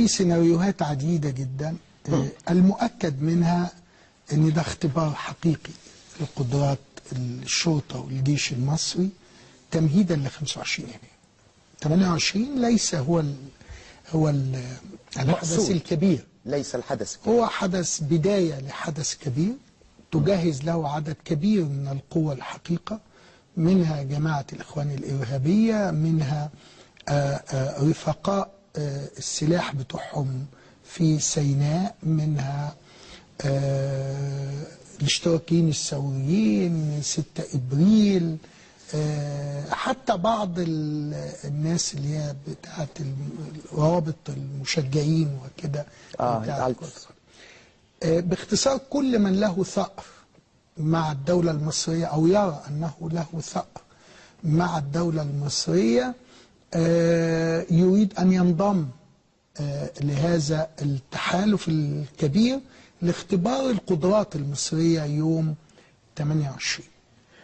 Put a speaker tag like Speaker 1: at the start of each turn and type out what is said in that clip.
Speaker 1: في سيناريوهات عديدة جدا. المؤكد منها ان ده اختبار حقيقي لقدرات الشرطة والجيش المصري تمهيدا ل 25 يناير. 28 ليس هو الحدث الكبير،
Speaker 2: ليس الحدث الكبير.
Speaker 1: هو حدث بداية لحدث كبير تجهز له عدد كبير من القوى الحقيقة، منها جماعة الإخوان الإرهابية، منها رفقاء السلاح بتوعهم في سيناء، منها الاشتراكيين الثوريين 6 إبريل، حتى بعض الناس اللي هي بتاعت روابط المشجعين وكده. باختصار كل من له ثأر مع الدولة المصرية أو يرى أنه له ثأر مع الدولة المصرية يريد أن ينضم لهذا التحالف الكبير لاختبار القدرات المصرية يوم 28.